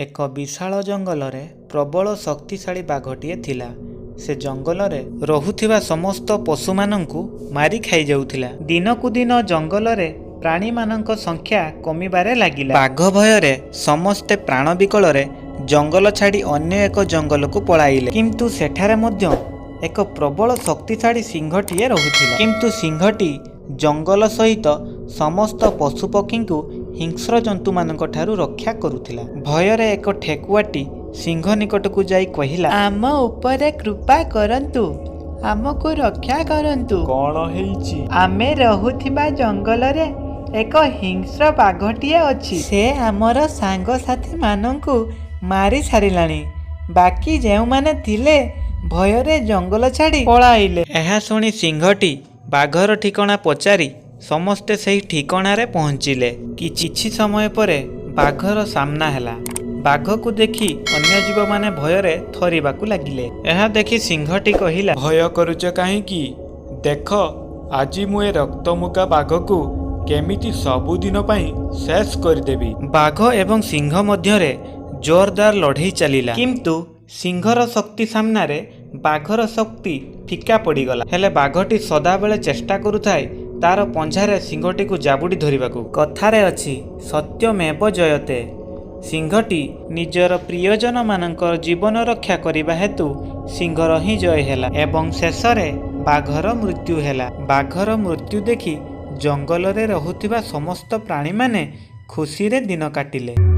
ଏକ ବିଶାଳ ଜଙ୍ଗଲରେ ପ୍ରବଳ ଶକ୍ତିଶାଳୀ ବାଘଟିଏ ଥିଲା। ସେ ଜଙ୍ଗଲରେ ରହୁଥିବା ସମସ୍ତ ପଶୁମାନଙ୍କୁ ମାରି ଖାଇଯାଉଥିଲା। ଦିନକୁ ଦିନ ଜଙ୍ଗଲରେ ପ୍ରାଣୀମାନଙ୍କ ସଂଖ୍ୟା କମିବାରେ ଲାଗିଲା। ବାଘ ଭୟରେ ସମସ୍ତେ ପ୍ରାଣ ବିକଳରେ ଜଙ୍ଗଲ ଛାଡ଼ି ଅନ୍ୟ ଏକ ଜଙ୍ଗଲକୁ ପଳାଇଲେ। କିନ୍ତୁ ସେଠାରେ ମଧ୍ୟ ଏକ ପ୍ରବଳ ଶକ୍ତିଶାଳୀ ସିଂହଟିଏ ରହୁଥିଲା। କିନ୍ତୁ ସିଂହଟି ଜଙ୍ଗଲ ସହିତ ସମସ୍ତ ପଶୁପକ୍ଷୀଙ୍କୁ ହିଂସ୍ର ଜନ୍ତୁମାନଙ୍କଠାରୁ ରକ୍ଷା କରୁଥିଲା। ଭୟରେ ଏକ ଠେକୁଆଟି ସିଂହ ନିକଟକୁ ଯାଇ କହିଲା, ଆମ ଉପରେ କୃପା କରନ୍ତୁ, ଆମକୁ ରକ୍ଷା କରନ୍ତୁ। କ'ଣ ହେଇଛି? ଆମେ ରହୁଥିବା ଜଙ୍ଗଲରେ ଏକ ହିଂସ୍ର ବାଘଟିଏ ଅଛି। ସେ ଆମର ସାଙ୍ଗସାଥିମାନଙ୍କୁ ମାରି ସାରିଲାଣି। ବାକି ଯେଉଁମାନେ ଥିଲେ ଭୟରେ ଜଙ୍ଗଲ ଛାଡ଼ି ପଳାଇଲେ। ଏହା ଶୁଣି ସିଂହଟି ବାଘର ଠିକଣା ପଚାରି ସମସ୍ତେ ସେହି ଠିକଣାରେ ପହଞ୍ଚିଲେ। କିଛି ସମୟ ପରେ ବାଘର ସାମ୍ନା ହେଲା। ବାଘକୁ ଦେଖି ଅନ୍ୟ ଜୀବମାନେ ଭୟରେ ଥରିବାକୁ ଲାଗିଲେ। ଏହା ଦେଖି ସିଂହଟି କହିଲା, ଭୟ କରୁଛ କାହିଁକି? ଦେଖ, ଆଜି ମୁଁ ଏ ରକ୍ତମୁଖା ବାଘକୁ କେମିତି ସବୁଦିନ ପାଇଁ ଶେଷ କରିଦେବି। ବାଘ ଏବଂ ସିଂହ ମଧ୍ୟରେ ଜୋରଦାର ଲଢ଼େଇ ଚାଲିଲା। କିନ୍ତୁ ସିଂହର ଶକ୍ତି ସାମ୍ନାରେ ବାଘର ଶକ୍ତି ଫିକା ପଡ଼ିଗଲା। ହେଲେ ବାଘଟି ସଦାବେଳେ ଚେଷ୍ଟା କରୁଥାଏ ତାର ପଞ୍ଝାରେ ସିଂହଟିକୁ ଜାବୁଡ଼ି ଧରିବାକୁ। କଥାରେ ଅଛି, ସତ୍ୟମେବ ଜୟତେ। ସିଂହଟି ନିଜର ପ୍ରିୟଜନମାନଙ୍କର ଜୀବନ ରକ୍ଷା କରିବା ହେତୁ ସିଂହର ହିଁ ଜୟ ହେଲା ଏବଂ ଶେଷରେ ବାଘର ମୃତ୍ୟୁ ହେଲା। ବାଘର ମୃତ୍ୟୁ ଦେଖି ଜଙ୍ଗଲରେ ରହୁଥିବା ସମସ୍ତ ପ୍ରାଣୀମାନେ ଖୁସିରେ ଦିନ କାଟିଲେ।